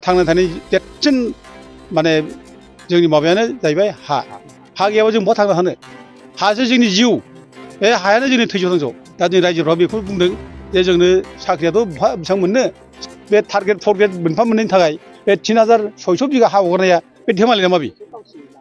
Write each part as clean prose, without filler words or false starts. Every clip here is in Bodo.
थांना थानायनि देरसिन माने जोंनि माबायानो जाहैबाय हा गैयाबा जों बहा थांना थानो हासो जोंनि जिउ बे हायानो जोंनि थैस' थांस' दा जोंनि रायजोफ्रा बेखौ बुंदों जे जोंनो साख्रियाथ' बहा बेसेबां मोननो बे टारगेट फरगेट मोनफा मोननैनि थाखाय बे 3600 बिगा हा हगारनाया बे धेमालि ना माबि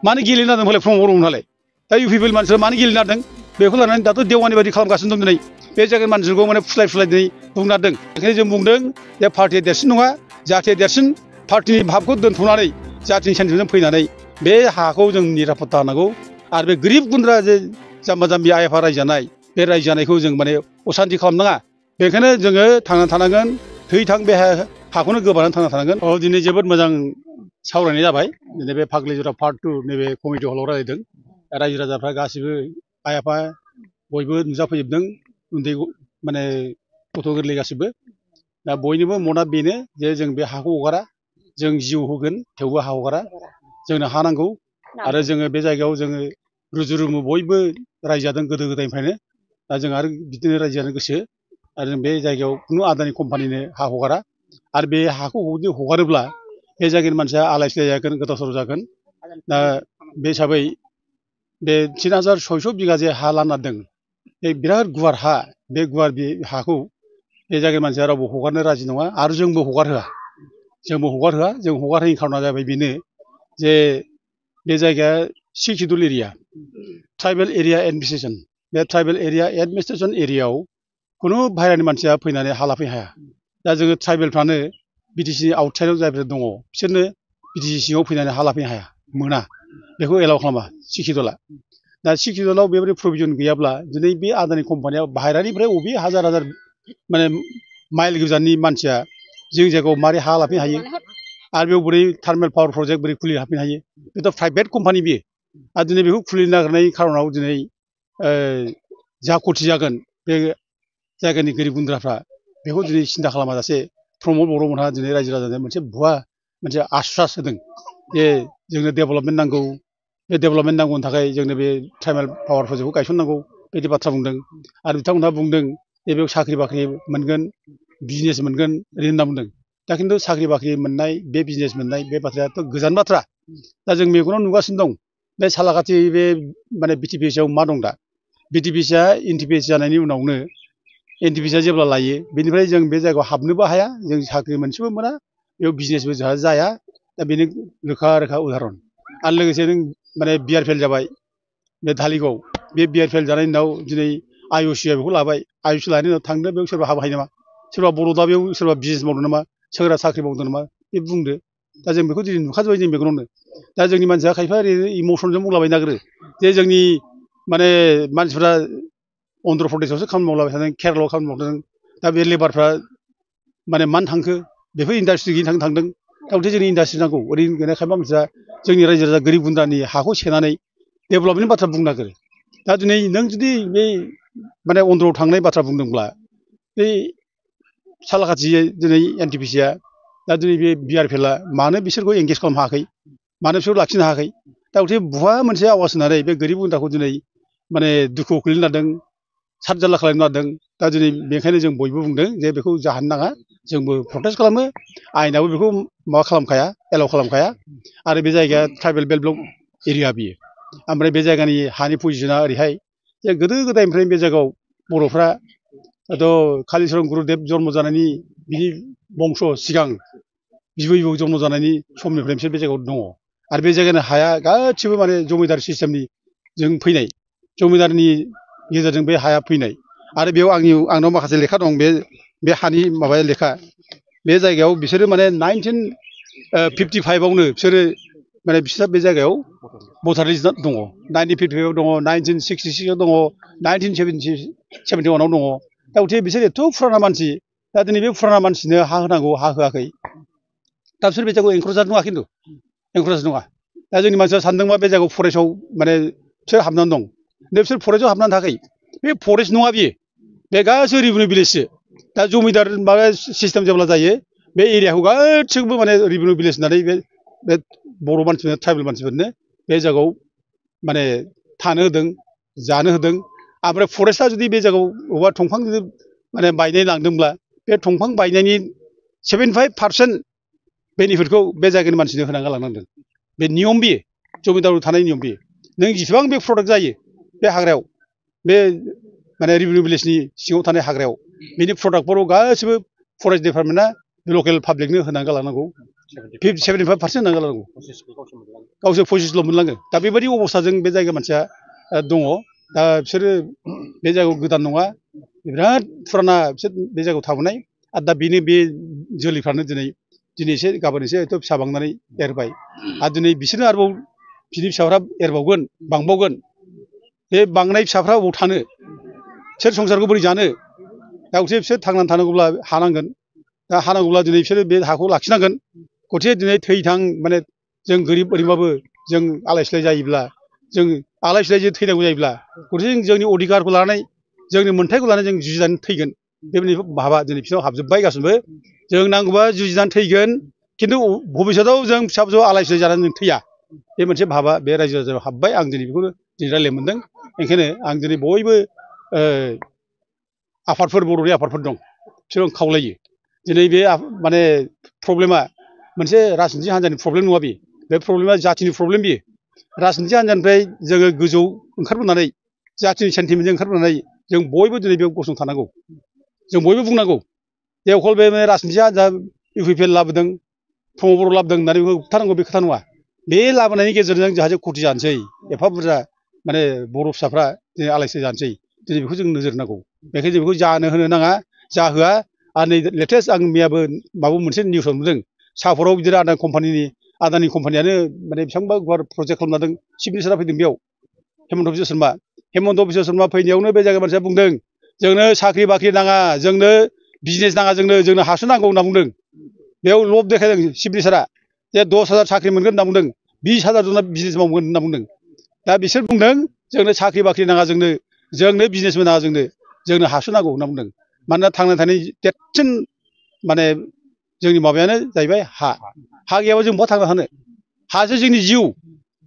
मानो गेलेनो नादों हले प्रमद बर'मोनहालाय दा इउ पि पि एल मानसिफ्रा मानो गेलेनो नादों बेखौ लानानै दाथ' देवानि बायदि खालामगासिनो दं दिनै बे जायगानि मानसिफोरखौ माने फुस्लाय दिनै बुंनो नादों बेखायनो जों बुंदों जे पार्टिया देरसिन नङा जाथिया देरसिन पार्टिनि भाबखौ दोनथ'नानै जाथिनि सेन्टिमेन्टजों फैनानै बे हाखौ जों निरापत्ता होनांगौ आरो बे गोरिब गुन्द्रा जे जाम्बा जाम्बि आइ आफा रायजो जानाय बे रायजो जानायखौ जों माने असान्ति खालामनाङा बेखायनो जोङो थांना थानांगोन थै बे हाखौनो गोबानानै थांना थानांगोन दिनै जोबोद मोजां सावरायनाय जाबाय दिनै बे फाग्लिजरा पार्ट 2 नैबे कमिटि हलाव रायज्लायदों रायजो राजाफ्रा गासिबो आइ आफा बयबो नुजाफैजोबदों उन्दै माने गथ' गोरलै गासिबो दा बयनिबो मना बेनो जे जों बे हाखौ हगारा जों जिउ होगोन थेवबो हा हगारा जोंनो हा नांगौ आरो जोङो बे जायगायाव जोङो रुजु रुमु बयबो रायजो जादों गोदो गोदायनिफ्रायनो दा जों आरो बिदिनो रायजो जानो गोसो आरो जों बे जायगायाव खुनु आदानि कम्पानिनो हा हगारा आरो बे हाखौ जुदि हगारोब्ला बे जायगानि मानसिया आलाय सिलाय जागोन गोदाव सोराव जागोन दा बे हिसाबै बे 3600 बिगा जे हा लाना दों बे बिराद गुवार हा बे गुवार बे हाखौ बे जायगानि मानसिया रावबो हगारनो राजि नङा आरो जोंबो हगार होआ जों हगार होयैनि खारना जाबाय बेनो जे बे जायगाया security area tribal area administration बे ट्राइबेल एरिया एडमिनिस्ट्रेसन एरियायाव खुनु बाहेरानि मानसिया फैनानै हा लाफैनो हाया दा जोङो ट्राइबेलफ्रानो बिटिसि आउटसाइडआव जायफोर दङ बिसोरनो बिटिसि सिङाव फैनानै हा लाफैनो हाया मोना बेखौ एलाउ खालामा सिकिउरिटिला दा सिकिउरिटिलाव बेबायदि प्रभिजन गैयाब्ला दिनै बे आदानि कम्पानिया बाहेरानिफ्राय बबे हाजार माने माइल गोजाननि मानसिया जोंनि जायगायाव मारै हा लाफैनो हायो आरो बेयाव बोरै थार्मेल पावार प्रजेक्ट बोरै खुलिनो हाफैनो हायो बेथ' प्राइभेट कम्पानि बियो आरो दिनै बेखौ खुलिनो नागिरनायनि खारनाव दिनै जा खथि जागोन बे जायगानि गोरिब गुन्द्राफ्रा बेखौ दिनै सिन्था खालामाजासे प्रमद बर'मोनहा दिनै रायजो राजानो मोनसे भुवा मोनसे आश्वास होदों जे जोंनो डेभेलपमेन्ट नांगौ बे डेभेलपमेन्ट नांगौनि थाखाय जोंनो बे ट्राइबेल पावार प्रजेक्टखौ गायसननांगौ बिदि बाथ्रा बुंदों आरो बिथांमोनहा बुंदों जे बेयाव साख्रि बाख्रि मोनगोन बिजनेस मोनगोन ओरै होनना बुंदों दा खिन्थु साख्रि बाख्रि मोननाय बे बिजनेस मोननाय बे बाथ्रायाथ' गोजान बाथ्रा दा जों मेगनाव नुगासिनो दं बे सालाकाथि बे माने बिटिपिसिआव मा दं दा बिटिपिसिआ एनटिपिसि जानायनि उनावनो एनटिपिसिआ जेब्ला लायो बेनिफ्राय जों बे जायगायाव हाबनोबो हाया जों साख्रि मोनसेबो मोना बेयाव बिजनेसबो जोंहा जाया दा बेनो रोखा उदाहरन आरो लोगोसे नों माने बिआरपिएल जाबाय बे धालिगाव बे बिआरपिएल जानायनि उनाव दिनै आइअसिआ बेखौ लाबाय आइअसि लानायनि उनाव थांदो बेयाव सोरबा हाबा हायो नामा सोरबा बर'दा बेयाव सोरबा बिजनेस मावदों नामा सोरबा साख्रि मावदों नामा बे बुंदो दा जों बेखौ दिनै नुखाजोब्बाय जों मेगनावनो दा जोंनि मानसिया खायफा ओरैनो इमसनजों बुंलाबायनो नागिरो जे जोंनि माने मानसिफ्रा अन्ध्र प्रदेशआवसो खामानि मावलाबाय थादों केरेलायाव खामानि मावदों दा बे लेबारफ्रा माने मानो थांखो बेफोर इन्डास्ट्रि गैयिनि थाखाय थांदों दा गथे जोंनि इन्डास्ट्रि नांगौ ओरैनो खायफा मानसिया जोंनि रायजो राजा गोरिब गुन्द्रानि हाखौ सेनानै डेभेलपमेन्टनि बाथ्रा बुंनो नागिरो दा दिनै नों जुदि बे माने अन्ध्रआव थांनाय बाथ्रा बुंदोंब्ला बे सालाकाथि दिनै एनटिपिसिआ दा दिनै बे बिआरपिएलआ मानो बिसोरखौ एंगेज खालामनो हायाखै मानो बिसोरखौ लाखिनो हायाखै दा गथे बहा मोनसे आवाज होनानै बे गोरिब गुन्द्राखौ दिनै माने दुखुआव खोलैनो नादों सात जारला खालामनो नादों दा दिनै बेखायनो जों बयबो बुंदों जे बेखौ जाहोनो नाङा जोंबो प्रटेस्ट खालामो आयेनाबो बेखौ माबा खालामखाया एलाउ खालामखाया आरो बे जायगाया ट्राइबेल बेल्ट ब्लक एरिया बियो ओमफ्राय बे जायगानि हानि पजिसना ओरैहाय जे गोदो गोदायनिफ्रायनो बे जायगायाव बर'फ्रा कालिचरन गुरुदेब जन्म जानायनि बिनि बंस सिगां बिबै बिबौ जन्म जानायनि समनिफ्राय बिसोर बे जायगायाव दङ आरो बे जायगानि हाया गासिबो माने जमिदार सिस्टेमनि जों फैनाय जमिदारनि गेजेरजों बे हाया फैनाय आरो बेयाव आंनाव माखासे लेखा दं बे हानि माबाया लेखा बे जायगायाव बिसोरो माने 1955आवनो बिसोरो माने बिसोरहा बे जायगायाव भटार लिस्ट दङ 1955आव दङ 1966आव दङ 1971आव दङ दा गथे बिसोर एथ' फुराना मानसि दा दिनै बे फुराना मानसिनो हा होनांगौ हा होआखै दा बिसोर बे जायगायाव एंक्रजार नङा खिन्थु एंक्रजार नङा दा जोंनि मानसिया सानदोंबा बे जायगायाव फरेस्टआव माने बिसोर हाबनानै दं बिसोर फरेस्टआव हाबनानै थायाखै बे फरेस्ट नङा बियो बे गासैबो रिभिनिउ भिलेजसो दा जमिदार माबा सिस्टेम जेब्ला जायो बे एरियाखौ गासैखौबो माने रिभिनिउ भिलेज होननानै बे बर' मानसिफोरनो ट्राइबेल मानसिफोरनो बे जायगायाव माने थानो होदों जानो होदों ओमफ्राय फरेस्टआ जुदि बे जायगायाव बबेबा दंफां माने बायनाय लांदोंब्ला बे दंफां बायनायनि 75% बेनिफिटखौ बे जायगानि मानसिनो होना गालांनांदों बे नियम बियो जमिदाराव थानाय नियम बियो नों जेसेबां बे प्रडाक्ट जायो बे हाग्रायाव बे माने रेभिनिउ भिलेजनि सिङाव थानाय हाग्रायाव बेनि प्रडाक्टफोराव गासिबो फरेस्ट डिपार्टमेन्टआ लकेल पाब्लिकनो होनानै गालांनांगौ 75% होनानै गालांनांगौ गावसोर पजिसनल' मोनलाङो दा बेबायदि अबस्थाजों बे जायगा मानसिया दङ दा बिसोरो बे जायगायाव गोदान नङा बिराद फुराना बिसोर बे जायगायाव थाबोनाय आरो दा बेनो बे जोलैफ्रानो दिनै एसे गाबोन एसे हयथ' फिसा बांनानै एरबाय आरो दिनै बिसोरनो आरोबाव बिनि फिसाफ्रा एरबावगोन बांबावगोन बे बांनाय फिसाफ्रा बबाव थानो बिसोर संसारखौ बोरै जानो दा बिसोर थांनानै थानांगौब्ला हानांगोन दा हानांगौब्ला दिनै बिसोरो बे हाखौ लाखिनांगोन गथे दिनै थैथां माने जों गोरिब ओरैबाबो जों आलाय सिलाय जायोब्ला जों आलाय सिलाय जों थैनांगौ जायोब्ला गथे जोंनि अधिकारखौ लानानै जोंनि मोन्थायखौ लानानै जों जुजिनानै थैगोन बेबायदि भाबा दिनै बिसोरनाव हाबजोब्बाय गासिबो जों नांगौबा जुजिनानै थैगोन खिन्थु भबिष्यतआव जों फिसा फिसौ आलाय सिलाय जानानै जों थैया बे मोनसे भाबा बे रायजो राजायाव हाबबाय आं दिनै बेखौनो दिनै रायज्लायनो मोनदों ओंखायनो आं दिनै बयबो आफादफोर बर'नि आफादफोर दं बिसोर खावलायो दिनै बे माने प्रब्लेमा मोनसे राजनिथि हान्जानि प्रब्लेम नङा बे प्रब्लेमा जाथिनि प्रब्लेम बियो राजनिथि हान्जानिफ्राय जोङो गोजौ ओंखारबोनानै जाथिनि सेन्टिमेन्टजों ओंखारबोनानै जों बयबो दिनै बेयाव गसंथानांगौ जों बयबो बुंनांगौ जे अकल बे राजनिथि हान्जा इउ पि पि एल लाबोदों प्रमद बर' लाबोदों होननानै बेखौ होबथानांगौ बे खोथा नङा बे लाबोनायनि गेजेरजों जोंहा जे खथि जानोसै एफा बुरजा माने बर' फिसाफ्रा दिनै आलाय सिलाय जानोसै दिनै बेखौ जों नोजोर होनांगौ बेखायनो जों बेखौ जानो होनो नाङा जाहोआ आरो नै लेटेस्ट आं मैयाबो माबा मोनसे निउसाव नुदों साहफोराव बिदिनो आदानि कम्पानियानो माने बेसेबांबा गुवार प्रजेक्ट खालामना दों चिफ मिनिस्टारा फैदों बेयाव हेमन्त बिश्व शर्मा फैनायावनो बे जायगा मानसिया बुंदों जोंनो साख्रि बाख्रि नाङा जोंनो बिजनेस नाङा जोंनो हासु नांगौ होनना बुंदों बेयाव लब देखायदों चिफ मिनिस्टारा जे 10,000 साख्रि मोनगोन होनना बुंदों 20,000 जना बिजनेस मावगोन होनना बुंदों दा बिसोर बुंदों जोंनो साख्रि बाख्रि नाङा जोंनो बिजनेसबो नाङा जोंनो हासु नांगौ होनना बुंदों मानोना थांना थानायनि देरसिन माने जोंनि माबायानो जाहैबाय हा गैयाबा जों बहा थांना थानो हासो जोंनि जिउ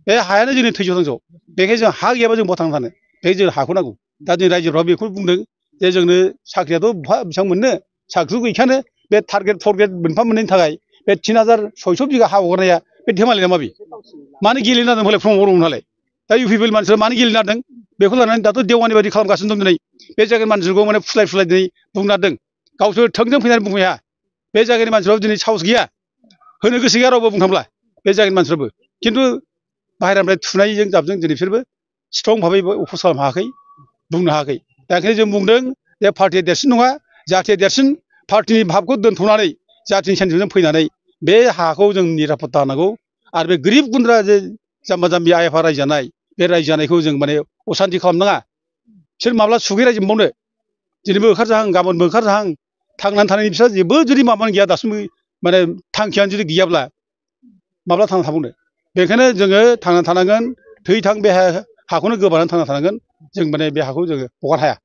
बे हायानो जोंनि थैज' थांज' बेखायनो जों हा गैयाबा जों बहा थांना थानो बेखायनो जों हाखौ नांगौ दा जोंनि रायजोफ्रा बेखौ बुंदों जे जोंनो साख्रियाथ' बहा बेसेबां मोननो साख्रिथ' गैखायानो बे टारगेट फरगेट मोनफा मोननैनि थाखाय बे 3,600 बिघा हा हगारनाया बे धेमालि नामा बे मानो गेलेनो नांदों हले प्रमद बर' नालाय दा इउ पि पि एल मानसिफ्रा मानो गेलेनो नांदों बेखौ लानानै दाथ' देवानि बायदि खालामगासिनो दं दिनै बे जायगानि मानसिफोरखौ माने फुस्लाय दिनै बुंनो नागिरदों गावसोर थोंजों फैनानै बुंनो हाया बे जायगानि मानसिफ्राबो दिनै साहस गैया होनो गोसो गैया रावबो बुंनो थांब्ला बे जायगानि मानसिफ्राबो खिन्थु बाहेरानिफ्राय थुनायजों जाबजों दिनै बिसोरबो स्ट्रं भाबै अफस खालामनो हायाखै बुंनो हायाखै दा ओंखायनो जों बुंदों जे पार्टिया देरसिन नङा जाथिया देरसिन पार्टिनि भाबखौ दोनथ'नानै जाथिनि सेन्टिमेन्टजों फैनानै बे हाखौ जों निरापत्ता होनांगौ आरो बे गोरिब गुन्द्रा जे जाम्बा जाम्बि आइ आफा रायजो जानाय बे रायजो जानायखौ जों माने असान्ति खालामनाङा बिसोर माब्ला सुखै रायजो मोनबावनो दिनैबो ओंखारजाहां गाबोनबो ओंखारजाहां थांनानै थानायनि बिसोर जेबो जुदि माबानो गैया दासिमबो माने थांखियानो जुदि गैयाब्ला माब्ला थांना थाबावनो बेखायनो जोङो थांना थानांगोन थै-थां बे हाखौनो गोबानानै थांना थानांगोन जों माने बे हाखौ जोङो हगार हाया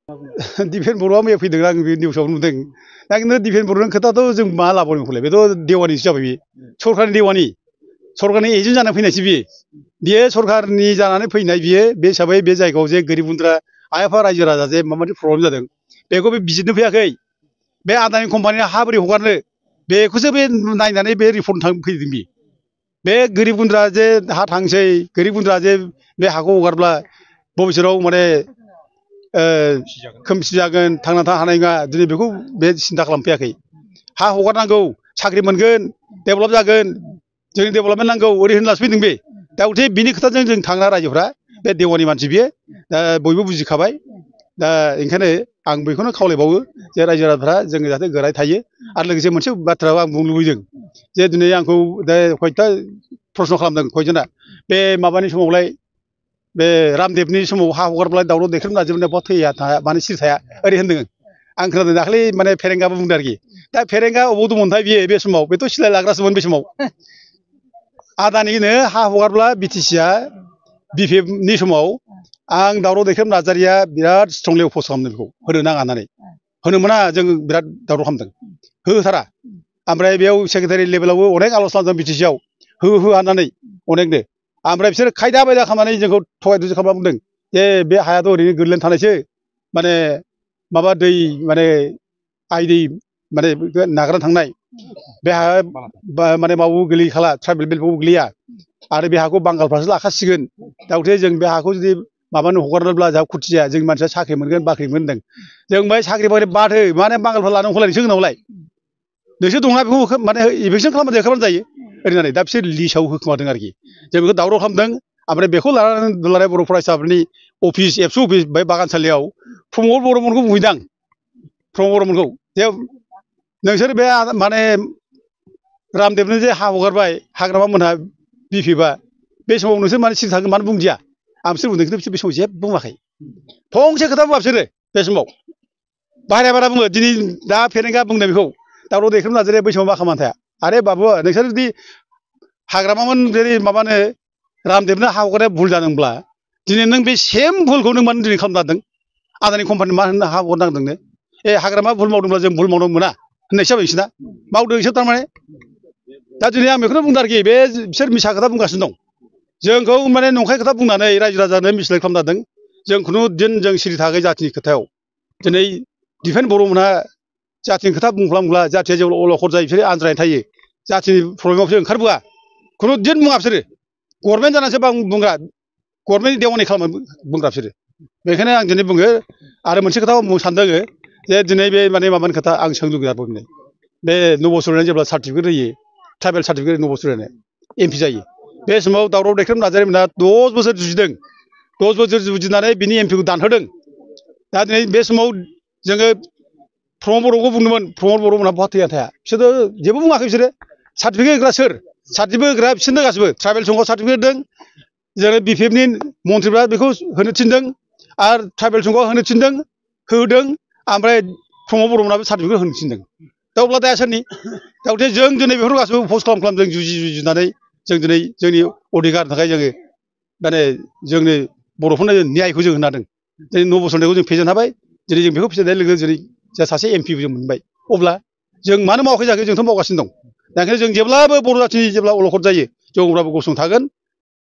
दिपेन बर'आ मैया फैदों आं बे निउसाव नुदों दा खिन्थु दिपेन बर'नि खोथाथ' जों मा लाबावनो बेखौलाय बेथ' देवानिसो जाबाय बे सरकारनि देवानि सरकारनि एजेन्ट जानानै फैनायसो बियो सरकारनि जानानै फैनाय बियो बे हिसाबै बे जायगायाव जे गोरिब गुन्द्रा आइ आफा रायजो राजा जे माबायदि प्रब्लेम जादों बेखौ बे बिजिरनो फैयाखै बे आदानि कम्पानिया हा बोरै हगारनो बेखौसो बे नायनानै बे रिपर्ट फैदों बे गोरिब गुन्द्रा जे हा थांसै गोरिब गुन्द्रा जे बे हाखौ हगारब्ला भबिष्यतआव माने खोमसि जागोन थांना थानो हानाय नङा दिनै बेखौ बे सिन्था खालामफैयाखै हा हगारनांगौ साख्रि मोनगोन डेभेलप जागोन जोंनि डेभेलपमेन्ट नांगौ ओरै होनलासो फैदों बे दा गथे बिनि खोथाजों जों थांना रायजोफ्रा बे देवानि मानसि बियो दा बयबो बुजिखाबाय दा ओंखायनो आं बेखौनो खावलायबावो जे रायजो राजाफ्रा जोङो जाहाथे गोरायै थायो आरो लोगोसे मोनसे बाथ्राखौ आं बुंनो लुबैदों जे दिनै आंखौ दा खयथा प्रश्न खालामदों खयजना बे माबानि समावलाय बे रामदेबनि समाव हा हगारब्ला दावराव देख्रेबनो नागिरनाया बहा थैया मानो सिरि थाया ओरै होन्दों आं खोनादों दाखालि माने फेरेंगाबो बुंदों आरोखि दा फेरेंगा अबाव दंमोनथाय बियो बे समाव बेथ' सिलाय लाग्रासोमोन बे समाव आदानिनो हा हगारब्ला बिटिसिआ बिपिएफनि समाव आं दावराव देख्रेब नार्जारिया बिराद स्ट्रंलि अफस खालामदों बेखौ होनो नाङा होननानै होनो मोना जों बिराद दावराव खालामदों होथारा ओमफ्राय बेयाव सेक्रेटारि लेभेलावबो अनेक आल'सना खालामदों बिटिसिआव होआ होननानै अनेकनो ओमफ्राय बिसोर खायदा बायदा खालामनानै जोंखौ थगाय थसि खालामना बुंदों जे बे हायाथ' ओरैनो गोलैनानै थानायसो माने माबा दै माने आइ दै माने नागारना थांनाय बे हाया माने मावबो गोलैखाला ट्राइबेल बेल्टआवबो गोलैया आरो बे हाखौ बांगालफ्रासो लाखासिगोन दाउथे जों बे हाखौ जुदि माबानो हगारनोब्ला जोंहा खुर्ति जाया जोंनि मानसिया साख्रि मोनगोन बाख्रि मोनदों जों बै साख्रि बाख्रि बादो माने बांगालफ्रा लानो हगारलाय नोंसोर उनावलाय नोंसोर दंना बेखौ माने इभिकसन खालामबानो होखाबानो जायो ओरैनानै दा बिसोर लिस्टआव होखोमादों आरोखि जों बेखौ दावराव खालामदों ओमफ्राय बेखौ लानानै दुलाराय बर' फरायसाफोरनि अफिस एबसु अफिस बै बागानसालियाव प्रमद बर'मोनखौ बुंहैदां प्रमद बर'मोनखौ जे नोंसोर बे माने रामदेबनो जे हा हगारबाय हाग्रामा मोनहा बिफिबा बे समाव नोंसोर माने सिरि थागोन मानो बुंदिया आं बिसोर बुंदों खिन्थु बिसोर बे समाव जेबो बुङाखै फंसे खोथा बुङा बिसोरो बे समाव बाहेरा बारा बुङो दिनै दा फेरेंगा बुंदों बेखौ दावराव दैखांनो नाजानाया बै समाव मा खालामना थाया आरे बाबु नोंसोर जुदि हाग्रामामोन जेरै माबानो रामदेबनो हा हगारनाया भुल जादोंब्ला दिनै नों बे सेम भुलखौ नों मानो दिनै खालामनो हादों आदानि कम्पानि मा होननो हा हगारनांदोंनो हाग्रामा भुल मावदोंब्ला जों भुल मावनो मोना होननायसो जाबाय बिसोरना मावदों बिसोर थारमाने दा दिनै आं बेखौनो बुंदों आरोखि बे बिसोर मिसा खोथा बुंगासिनो दं जोंखौ माने नंखाय खोथा बुंनानै रायजो राजानो मिसलाय खालामनो हादों जों खुनु दिन जों सिरि थाखै जाथिनि खोथायाव दिनै दिफेन बर'मोनहा जाथिनि खोथा बुंफ्लांब्ला जाथिया जेब्ला अलखद जायो बिसोरो आनज्रायनाय थायो जाथिनि प्रब्लेमाव बिसोर ओंखारबोआ खुनु दिन बुङा बिसोरो गभर्नमेन्ट जानानैसो बुंग्रा गभर्नमेन्टनि देवानि खालामो बुंग्रा बिसोरो बेखायनो आं दिनै बुङो आरो मोनसे खोथा बुंनो सानदों जे दिनै बे माने माबानि खोथा आं सोंनो लुगैयो आरो बे नब'सुरानो जेब्ला सार्टिफिकेट होयो ट्राइबेल सार्टिफिकेट नब'सुरानो एमपि जायो बे समाव दावराव दैखांनो नाजारिमोनहा 10 बोसोर जुजिदों 10 बोसोर जुजिनानै बिनि एमपिखौ दानहोदों दा दिनै बे समाव जोङो प्रमद बर'खौ बुंदोंमोन प्रमद बर'मोनहा बहा थैया थाया बिसोरो जेबो बुङाखै बिसोरो सार्टिफिकेट होग्रा सोर सार्टिफिकेट होग्रा बिसोरनो गासिबो ट्राइबेल संघआव सार्टिफिकेट होदों जोङो बिपिएफनि मन्थ्रिफ्रा बेखौ होनो थिनदों आरो ट्राइबेल संघआव होनो थिनदों होदों ओमफ्राय प्रमद बर'मोनहाबो सार्टिफिकेट होनो थिनदों दा अब्ला दाया सोरनि दा जों दिनै बेफोर गासिबो पस्ट खालाम जों जुजिनानै जों दिनै जोंनि अधिकारनि थाखाय जोङो माने जोंनि बर'फोरनो न्यायखौ जों होनो हादों दिनै नब'सुराखौ जों फेजेननो हाबाय दिनै जों बेखौ फेजेननाय लोगो जेरै जों सासे एमपि जों मोनबाय अब्ला जों मानो मावाखै जाखो जोंथ' मावगासिनो दं दा ओंखायनो जों जेब्लाबो बर' जाथिनि जेब्ला अलखद जायो जों अब्लाबो गसंथागोन